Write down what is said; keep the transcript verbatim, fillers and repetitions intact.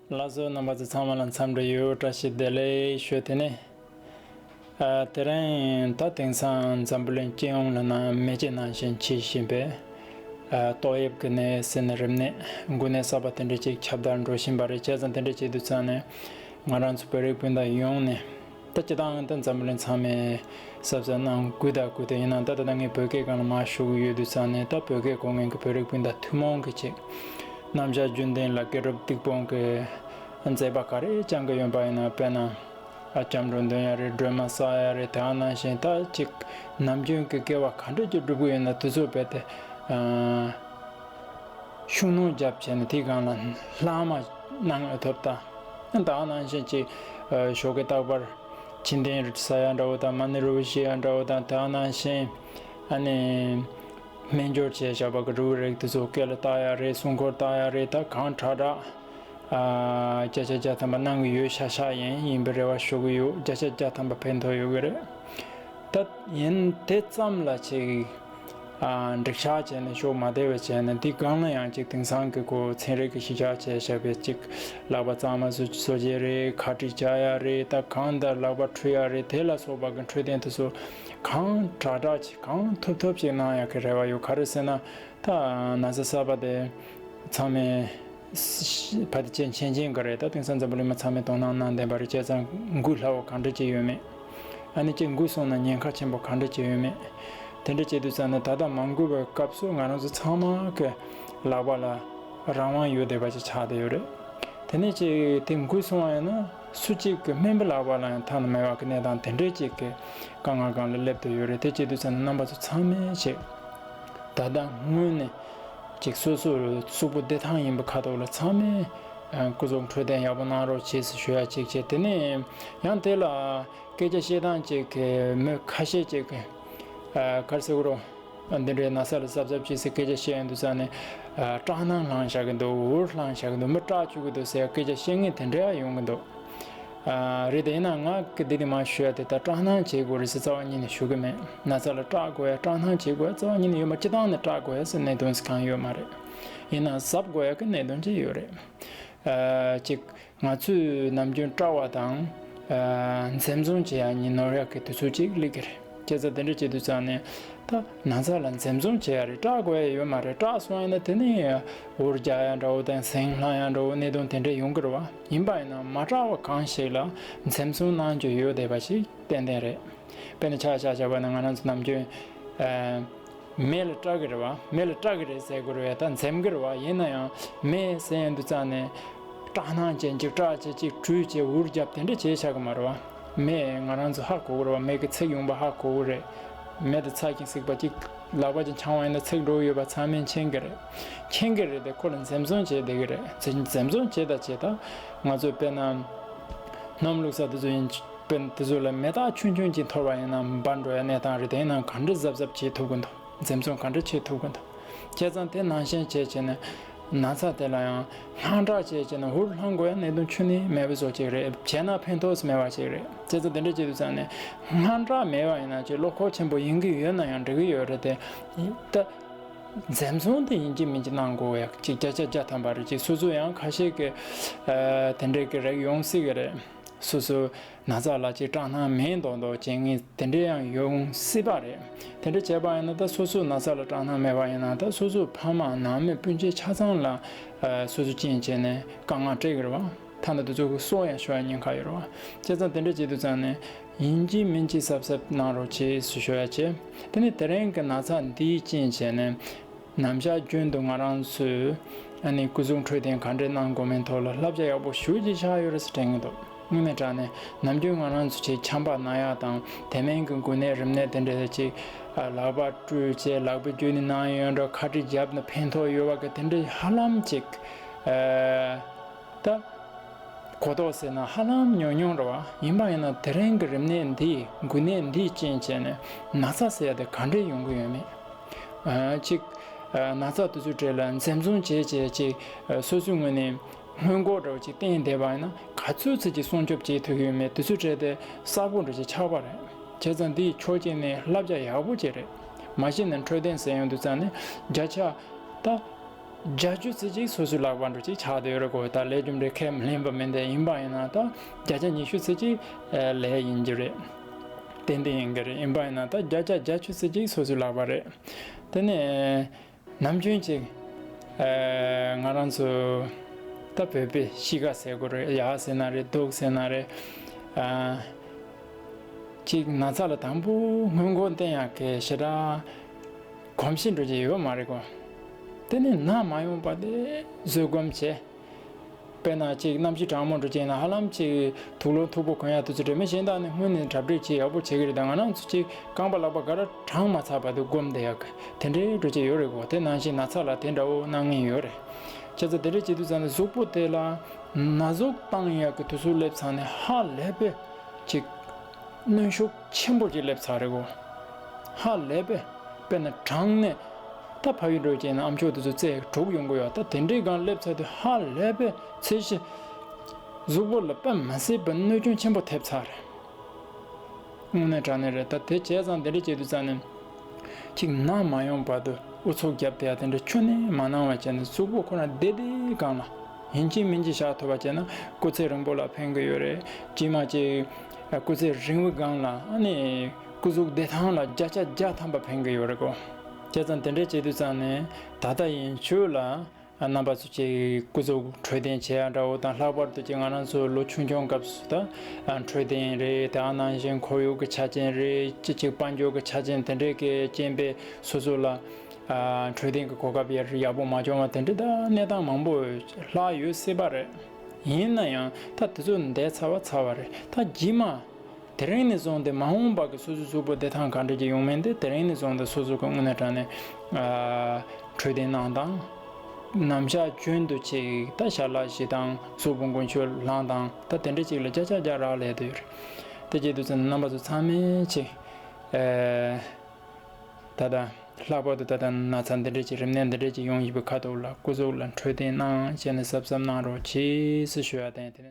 ལགས་སོ། རྣམ་པ་ཚོ་ཚང་མ་ལ་འཚམས་འདྲི་ཡོད། བཀྲ་ཤིས་བདེ་ལེགས་ཞུ། དེ་ནས་ཨ་དེ་རིང་ད་དེང་སང་འཛམ་བུ་གླིང་སྤྱི་ཡོངས་ལ་ན་མེ་ལྕེ་ནང་བཞིན་མཆེད་བཞིན་པའི་ཨ་ཏོག་དབྱིབས་ཀྱི་ནད་ཟེར་ནས་རིམས་ནད་འགོས་ནད་གསར་པ་དེ་འདྲ་ཅིག་ཁྱབ་བརྡལ་འགྲོ་བཞིན་པ་རེད། བྱས་ཙང་དེ་འདྲ་བྱེད་དུས་ཙང་ནས་ང་རང་ཚོ་བོད་རིགས་སྤུན་ཟླ་ཡོངས་ནས། ད་སྤྱི་བཏང་ད་འཛམ་བུ་གླིང་ཚང་མས་གཟབ་གཟབ་གནང་དགོས་ད་དགོས་ད། ཡིན་ནའང་ད་ད་ལྟ་ངས་བོད་སྐད་སྒང་ལ་མར་ཞུ་གི་ཡོད་དུས་ཙང་ནས། ད་བོད་སྐད་གོ་མཁན་གྱི་བོད་རིགས་སྤུན་ཟླ་ཐུན་མོང་གི་ཅིག་རྣམ་གཞག་རྒྱུན་ལྡན་ལ་དགེ་སྒྲུབ་སྡིག་སྤོང་གི་མཛད་པ་ག་རེ་བསྐྱང་གི་ཡོད་པ་ཡིན་ན། དཔེར་ན་ཨ་སྐྱབས་འགྲོ་འདོན་ཡ་རེད། སྒྲོལ་མ་བསགས་ཡ་རེད། དེ་ནང་བཞིན་ད་ཅིག་ནམ་རྒྱུན་གྱི་དགེ་བ་ག་འདྲ་ཅིག་སྒྲུབ་གི་ཡོད་ན་དེ་ཚོ་རྦད་དེ་ཨ་ཤུགས་སྣོན་བརྒྱབ་བྱས་ནས་དེའི་སྒང་ལ་ལྷག་མ་གནང་ཐུབ་ད། ད་ནང་བཞིན་གྱི་ཨ་ཞོགས་ཀས་རྟག་པར་ཕྱི་གདན་ཟ་ཡ་འདྲ་བོ་དང་། མ་ཎི་རིལ་བུ་བཞེས་ཡ་འདྲ་བོ་དང་། དེ་ནང་བཞིན་ཨ་ནི་སྨན་སྦྱོར་བྱས་བཞག་པ་གི་རིལ་བུ་རིགས་དེ་ཚོ་སྐེ་ལ་བཏགས་ཡ་རེད། སྲུང་འཁོར་བཏགས་ཡ་རེད། ད་གང་དྲག་དྲག་ཨ་བརྒྱ་ཆ་བརྒྱ་ཐམ་པ་གནང་གི་ཡོད། ཤ་ཤ་ཡིན་ཡིན་པའི་རེ་བ་ཞུ་གི་ཡོད། བརྒྱ་ཆ་བརྒྱ་ཐམ་པ་ཕན་ཐོགས་ཡོད་གི་རེད། ད་ཡིན་དེ་ཙམ་ལ་ཅིག་ཨ་འགྲིག་ཤག་བྱས་ནས་ཤོག་མ་བདེ་བ་བྱས་ནས། འདི་སྒང་ལ་ཡང་ཅིག་དེང་སང་གི་གོ་ཚན་རིག་གི་གཞི་བཞག་བྱས་བཞག་པའི་ཅིག་ལག་པ་གཙང་མ་བཟོ་བཟོ་བྱེད་རེད། ཁ་དཀྲིས་བྱ་ཡ་རེད། ད་གང་ལྟར་ལག་པ་འཁྲུ་ཡ་རེད། དེ་ལ་སོགས་པ་གི་འཕྲོད་བསྟེན་དེ་ཚོ་གང་དྲག་དྲག་ཅིག་གང་ཐུབ་ཐུབ་ཅིག་གནང་ཡ་གི་རེ་བ་ཡོད། ག་རེ་ཟེར་ན་ད་ན་ཚ་གསར་པ་དེ་ཚང་མས་ཕ་དེ་ཅན་མཁྱེན་མཁྱེན་གི་རེད། ད་དེང་སང་འཛམ་བུ་གླིང་མི་ཚང་མས་དོ་སྣང་གནང་བསྡད་པ་རེད། བྱས་ཙང་འགོས་སླ་བོ་གང་འདྲ་ཅིག་ཡོད་མེད། ཨ་ནི་ཅིག་འགོས་སོང་ན་ཉེན་ཁ་ཆེན་པོ་གང་འདྲ་ཅིག་ཡོད་མེད། དེ་འདྲ་བྱེད་དུས་ཙང་ནས་ད་ལྟ་མ་འགོས་པའི་སྐབས་སུ་ང་རང་ཚོ་ཚང་མ་གི་ལག་པ་ལ་རང་དབང་ཡོད་བསྡད་པ་ཅིག་ཆགས་བསྡད་ཡོད་རེད། དེ་ནས་ཅིག་དེ་འགོས་སོང་བ་ཡིན་ན་སུ་གཅིག་གི་སྨན་པའི་ལག་པ་ལ་ཡང་ཐ་ན་མེད་པ་གི་གནས་སྟངས་དེ་འདྲ་ཅིག་གི་དཀའ་ངལ་སྒང་ལ་སླེབས་བསྡད་ཡོད་རེད། དེ་བྱེད་དུས་ཙང་ནས་རྣམ་པ་ཚོ་ཚང་མས་ཅིག་ད་ལྟ་སྔོན་ནས་ཅིག་སོ་སོ་གཟུགས་པོ་བདེ་ཐང་ཡིན་པའི་ཁ་ཐོག་ལ་ཚང་མས་ཨ་སྐུ་གཟུགས་འཕྲོད་བསྟེན་ཡག་པོ་གནང་རོགས་བྱེད་ཟེར་ཞུ་ཡ་གཅིག་བྱས། དེ་ནས་ཡང་དེ་ལ་སྐད་ཆ་བཤད་སྟངས་ཅིག་གི་མི་ཁ་ཤས་ཅིག་གི་ཨ་ག་རེ་ཟེར་དགོས་རེད། འདི་འདྲའི་ན་ཚ་ལ་གཟབ་གཟབ་བྱེད་ཟེར་སྐད་ཆ་བཤད་ཡོང་དུས་ཙང་ནས་ཨ་སྐྲག་སྣང་ལངས་བཞག་གི་འདུག་འུར་ལངས་བཞག་གི་འདུག་མི་སྐྲག་བཅུག་གི་འདུག་ཟེར་སྐད་ཆ་བཤད་མཁན་དེ་འདྲ་ཡང་ཡོང་གི་འདུག་ཨ་རེད། དེ་ཡིན་ན་ང་གི་འདི་ནས་མར་ཞུ་ཡ་དེ་ད་སྐྲག་སྣང་བྱེད་དགོས་རེད་ཟེར་རྩ་བ་ཉིད་ནས་ཞུ་གི་མེད། ན་ཚ་ལ་སྐྲག་དགོས་ཡ་སྐྲག་སྣང་བྱེད་དགོས་ཡ་རྩ་བ་ཉིད་ནས་ཡོད་མ། སྤྱི་བཏང་ནས་སྐྲག་དགོས་ཡ་ཟེར་གནད་དོན་ཟེར་གང་ཡོད་མ་རེད། ཡིན་ན་གཟབ་དགོས་ཡ་གི་གནད་དོན་ཅིག་ཡོད་རེད། ཨ་ཅིག་ང་ཚོས་ནམ་རྒྱུན་སྐྲག་པ་དང་ཨ་འཛེམ་ཟོན་བྱེད་ཡ་གཉིས་ནོར་ཡ་གི་དུས་ཚོད་ཅིག་སླེབས་ཀྱི་རེད། བྱས་ཙང་དེ་འདྲ་བྱེད་དུས་ཙང་ནས་ད་ན་ཚ་ལ་འཛེམ་ཟོན་བྱེད་ཡ་རེད། སྐྲག་དགོས་ཡ་ཡོད་མ་རེད། སྐྲག་སོང་ཡ་ན་དེ་ནས་འུར་རྒྱག་ཡ་འདྲ་བོ་དང་ཟིང་སློང་ཡ་འདྲ་བོ་གནད་དོན་དེ་འདྲ་ཡོང་གི་རེད་བ། ཡིན་པ་ཡིན་ན་མ་སྐྲག་པ་གང་ཞིག་ལ་འཛེམ་ཟོན་གནང་རྒྱུ་ཡོད་བསྡད་པ་ཞིག་ཏན་ཏན་རེད། དཔེར་ན་ཆ་བཞག་བཞག་པ་ན་ང་རང་ཚོ་ནམ་རྒྱུན་ཨ་མེ་ལ་སྐྲག་གི་རེད་བ། མེ་ལ་སྐྲག་གི་རེད་ཟེར་དགོས་རེད་བ། ད་འཛེམ་གི་རེད་བ། ཡིན་ན་ཡང་མེ་ཟེར་ཡོང་དུས་ཙང་ནས་སྐྲག་སྣང་བྱེད་ཅིག་སྐྲག་བྱེད་ཅིག་གྲོས་བྱེད་འུར་རྒྱབ་དེ་འདྲ་བྱེད་བཞག་གི་མ་རེད་བ། མེ་ང་རང་ཚོ་ཧ་གོ་གི་རེད་བ། མེ་གི་ཚིག་ཡོང་པ་ཧ་གོ་གི་རེད། མེ་དེ་ཚ་ཞིང་བསིལ་བ་ཅིག་ལག་པ་ཅིག་འཆང་བ་ཡིན་ན་ཚིག་འགྲོ་གི་ཡོད་པ་ཚང་མས་མཁྱེན་གི་རེད། མཁྱེན་གི་རེད་དེ་ཁོ་ལ་འཛེམ་ཟོན་བྱེད་བསྡད་གི་རེད། འཛེམ་འཛེམ་ཟོན་བྱེད་ད་བྱེད་ད་ང་ཚོ་དཔེར་ན་སྣུམ་བླུགས་ས་དེ་ཚོ་ཡིན། དཔེར་ན་དེ་ཚོ་ལ་མེ་སྟག་ཆུང་ཆུང་ཅིག་འཐོར་བ་ཡིན་ན་འབར་འགྲོ་ཡ་གནས་སྟངས་རེད། དེ་ཡིན་ན་ག་འདྲ་གཟབ་གཟབ་བྱེད་ཐུབ་ཀྱི་འདུག་འཛེམ་ཟོན་ག་འདྲ་བྱེད་ཐུབ་ཀྱི་འདུག་བྱས་ཙང་དེ་ནང་བཞིན་བྱས་བྱས་ནས་ན་ཚ་དེ་ལ་ཡང་སྔངས་སྐྲག་བྱས་བྱས་ནས་འུར་ལྷང་དགོས་ཡ་གནད་དོན་ཁྱོན་ནས་མེད་པ་བཟོ་ཅིག་རེད། བྱས་ན་ཕན་ཐོགས་མེད་པ་ཅིག་རེད། བྱས་ཙང་དེ་འདྲ་བྱེད་དུས་ཙང་ནས་སྔངས་སྐྲག་མེད་པ་ཡིན་ན་ཅིག་བློ་ཁོག་ཆེན་པོ་ཡིན་གྱི་ཡོད་ན་ཡང་འགྲིག་གི་ཡོད་རེད་དེ། ད་འཛེམ་ཟོན་དེ་ཡིན་གཅིག་མིན་གཅིག་གནང་དགོས་ཡ་ཅིག་བརྒྱ་ཆ་བརྒྱ་ཐམ་པ་རེད། ཅིག་སོ་སོ་ཡང་ཁ་ཤས་ཀྱི་ཨ་དེ་འདྲའི་གི་རིགས་ཡོང་སྲིད་གི་རེད། སོ་སོ་ན་ཚ་ལ་ཅིག་སྐྲག་སྣང་མེད་མདོག་མདོག་བྱེད་མཁན་དེ་འདྲ་ཡང་ཡོང་སྲིད་པ་རེད། དེ་འདྲ་བྱས་པ་ཡིན་ན་ད་སོ་སོ་ན་ཚ་ལ་སྐྲག་སྣང་མེད་པ་ཡིན་ན་ད་སོ་སོ་ཕ་མ་ནང་མི་སྤུན་མཆེད་ཆ་ཚང་ལ་ཨ་སོ་སོ་རྐྱེན་བྱས་ནས་དཀའ་ངལ་སྤྲད་ཀྱི་རེད་བ། ཐ་ན་དེ་ཚོ་གི་སྲོག་ཡང་ཤོར་ཡ་ཉེན་ཁ་ཡོད་རེད་བ། བྱས་ཙང་དེ་འདྲ་བྱེད་དུས་ཙང་ནས་ཡིན་གཅིག་མིན་གཅིག་གཟབ་གཟབ་གནང་རོགས་བྱེད་ཟེར་ཞུ་ཡ་བྱས། དེ་ནས་དེ་རིང་གི་ན་ཚ་འདིའི་རྐྱེན་བྱས་ནས་ནམ་ཞག་རྒྱུན་དུ་ང་རང་ཚོས་ཨ་ནི་སྐུ་གཟུགས་འཕྲོད་བསྟེན་ག་འདྲས་གནང་དགོས་མིན་ཐོག་ལ་བསླབ་བྱ་ཡག་པོ་ཞེ་པོ་ཅིག་ཆགས་ཡོད་རེད་ཟེར་དྲན་གྱི་འདུག་དངོས་གནས་དྲང་གནས་ནམ་རྒྱུན་ང་རང་ཚོ་ཆེས་ཆམ་པ་ན་ཡག་དང་དེ་མིན་གྱི་འགོས་ནད་རིམས་ནད་དེ་འདྲ་ཅིག་ལག་པ་བཀྲུས་བྱས་ལག་པ་བརྒྱུད་ནས་གནང་ཡོད་འགྲོ། ཁ་དཀྲིས་བརྒྱབ་ན་ཕན་ཐོགས་ཡོད་པ་གི་དེ་འདྲ་ཧ་ལམ་ཅིག་ཨ། ད་གོ་རྟོགས་ཟེར་ན་ཧ་ལམ་ཉུང་ཉུང་རེད་བ། ཡིན་པ་ཡིན་ན་དེ་རིང་གི་རིམས་ནད་འདི་འགོས་ནད་འདིའི་རྐྱེན་བྱས་ནས་ན་ཚ་ཟེར་ཡ་དེ་ག་འདྲས་ཡོང་གི་ཡོད་མེད། ཨ་གཅིག་ཨ་ན་ཚ་དེ་ཚོའི་གྲས་ལ་འཛེམ་ཟོན་བྱས་བྱས་ཅིག་ཨ་སོ་སོའི་ངོས་ནས་སྔོན་འགོག་འདྲ་བོ་ཅིག་བསྟེན་བསྡད་པ་ཡིན་ན་ག་ཚོད་ཙམ་ཅིག་སྲུང་སྐྱོབ་བྱེད་ཐུབ་ཀྱི་ཡོད་མེད་དེ་ཚོའི་གྲས་དེ་གསལ་པོ་འདྲ་ཅིག་ཆགས་པ་རེད། བྱས་ཙང་འདིའི་ཕྱོགས་གཅིག་ནས་བསླབ་བྱ་ཡག་པོ་ཅིག་རེད། མ་གཞི་ནས་འཕྲོད་བསྟེན་ཟེར་ཡོང་དུས་ཙང་ནས་བརྒྱ་ཆ་ད། བརྒྱད་ཅུ་ཙམ་ཅིག་སོ་སོའི་ལག་པ་འདྲ་ཅིག་ཆགས་བསྡད་ཡོད་རེད་གོ། ད་ལས་རྒྱུ་འབྲས་ཁས་མི་ལེན་པ་མིན་ཏེ། ཡིན་པ་ཡིན་ན་ད་བརྒྱ་ཆ་ཉི་ཤུ་ཙམ་ཅིག་ལས་ཡིན་རྒྱུ་རེད། ཏན་ཏན་ཡིན་གྱི་རེད། ཡིན་པ་ཡིན་ན་ད་བརྒྱ་ཆ་བརྒྱད་ཅུ་ཙམ་ཅིག་སོ་སོའི་ལག་པ་རེད། དེ་ནས་ནམ་རྒྱུན་ཅིག་ཨ་ང་རང་ཚོ་ད་བོད་པའི་གཤིས་ཀ་ཟེར་དགོས་རེད། ཡག་ཟེར་ན་རེད། སྡུག་ཟེར་ན་རེད། ཨ་ཅིག་ན་ཚ་ལ་དང་པོ་སྔོན་འགོག་བསྟེན་ཡག་གི་ཞེ་དྲག་གོམས་གཤིས་འདྲ་ཅིག་ཡོད་མ་རེད་གོ། དེ་ནས་ན་མ་ཡོང་བ་དེ་བཟོད་སྒོམ་བྱས། དཔེར་ན་ཅིག་གནམ་གཤིས་གྲང་མོ་འདྲ་ཅིག་ཡིན་ན་ཧ་ལམ་ཅིག་དུག་སློག་མཐུག་པོ་གོན་ཡག་དུས་ཚོད་རེད། མི་གཞན་དག་ནི་སྔོན་ནས་གྲ་སྒྲིག་བྱེད་ཡག་པོ་བྱེད་ཀྱི་རེད། ད་ང་རང་ཚོ་ཅིག་རྐང་པ་ལག་པ་ག་རེ་གྲང་མ་ཚར་བར་དུ་སྒོམ་བསྡད་ཡག་གི་དེ་འདྲའི་འདྲ་ཅིག་ཡོད་རེད་གོ། དེ་ནང་བཞིན་ན་ཚ་ལ་དེ་འདྲ་བོ་གནང་མཁན་ཡོད་རེད། བྱས་ཙང་དེ་འདྲ་བྱེད་དུས་ཙམ་ནས་གཟུགས་པོ་དེ་ལ་ན་ཟུག་བཏང་ཡག་གི་དུས་ཚོད་སླེབས་ཚར་ནས་ཧ་ལས་པའི་ཅིག་གནོན་ཤུགས་ཆེན་པོ་ཅིག་སླེབས་ཚར་རེད་གོ། ཧ་ལས་པའི། དཔེར་ན་གྲང་ནས་ད་ཕ་ཡུལ་འགྲོ་བྱས་ན་ཨ་མཆོག་དེ་ཚོ་རྩེ་དྲུག་ཡོང་གི་ཡོད། ད་དེ་འདྲའི་སྒང་སླེབས་ཚར་དུས་ཧ་ལས་པའི་ཚད་གཞི་གཟུགས་པོ་ལ་དཔེ་མི་སྲིད་པའི་གནོད་སྐྱོན་ཆེན་པོ་ཐེབས་ཚར་རེད། དངོས་གནས་དྲང་གནས་རེད། ད་དེ་བྱས་ཙང་དེ་འདྲ་བྱེད་དུས་ཙང་ནས་ཅིག་ན་མ་ཡོང་བར་དུ་ཨུ་ཚུགས་རྒྱབ་བསྡད་ཡ་དེ་འདྲ་ཁྱོན་ནས་མ་གནང་བ་བྱས་ནས་གཟུགས་པོ་ཁོ་རང་བདེ་བདེ་སྒང་ལ་ཡིན་གཅིག་མིན་གཅིག་བཞག་ཐུབ་པ་བྱས་ན་སྐུ་ཚེ་རིང་པོ་ལ་ཕན་གི་ཡོད་རེད། ཅིག་མ་ཅིག་སྐུ་ཚེ་རིང་བོའི་སྒང་ལ་ཨ་ནི་སྐུ་གཟུགས་བདེ་ཐང་ལ་བརྒྱ་ཆ་བརྒྱ་ཐམ་པ་ཕན་གི་ཡོད་རེད་གོ། བྱས་ཙང་དེ་འདྲ་བྱེད་དུས་ཙང་ནས་ད་ལྟ་ཡིན་ཆོས་ལ། རྣམ་པ་ཚོ་ཅིག་སྐུ་གཟུགས་འཕྲོད་བསྟེན་བྱེད་ཡ་འདྲ་བོ་དང་། ལྷག་པར་དུ་ཅིག་ང་རང་ཚོ་ལོ་ཆུང་ཆུང་སྐབས་སུ་ད་འཕྲོད་བསྟེན་རེད། དེ་ནང་བཞིན་ཁོར་ཡུག་གི་ཆ་རྐྱེན་རེད། ཅི་ཅིག་དཔལ་འབྱོར་གྱི་ཆ་རྐྱེན་དེ་འདྲས་ཀྱི་རྐྱེན་པས་སོ་སོ་ལ་འཕྲོད་བསྟེན་གྱི་གོ་སྐབས་ཡག་པོ་མ་བྱུང་བ་དེ་འདྲས་ད་གནས་སྟངས་མང་པོ་ལྷག་ཡོད་སྲིད་པ་རེད། ཡིན་ན་ཡང་ད་དེ་ཚོ་འདས་ཚར་བ་ཚར་བ་རེད། ད་རྗེས་མ། དེ་རིང་ནས་བཟུང་སྟེ་མ་འོངས་པ་གི་སོ་སོའི་གཟུགས་པོ་བདེ་ཐང་ག་འདྲ་ཅིག་ཡོང་མིན་དེ་དེ་རིང་ནས་བཟུང་སྟེ་སོ་སོ་གི་དངོས་གནས་དྲང་གནས་ཨ་འཕྲོད་བསྟེན་གནང་དང་། ནམ་ཞག་རྒྱུན་དུ་ཅིག་ད་ཞལ་ལག་བཞེས་དང་། གཟུགས་པོ་མགོ་མཆོད་ལངས་དང་། ད་དེ་འདྲ་ཅིག་ལ་བརྒྱ་ཆ་བརྒྱ་རག་ལས་བསྡད་ཡོད་རེད། དེ་བྱེད་དུས་ཙམ་ནས་རྣམ་པ་ཚོ་ཚང་མས་ཅིག་ཨ་ད་ལྟ་ལྷག་པར་དུ་ད་ལྟ་ན་ཚ་འདི་འདྲ་ཅིག་རིམས་ནད་འདི་འདྲ་ཅིག་ཡོང་བཞིན་པའི་ཁ་ཐོག་ལ་སྐུ་གཟུགས་ལ་འཕྲོད་བསྟེན་གནང་བྱས་ནས་གཟབ་གཟབ་གནང་རོགས་གྱིས་ཞེས་ཞུ་ཡ་དང་། དེ་ནས།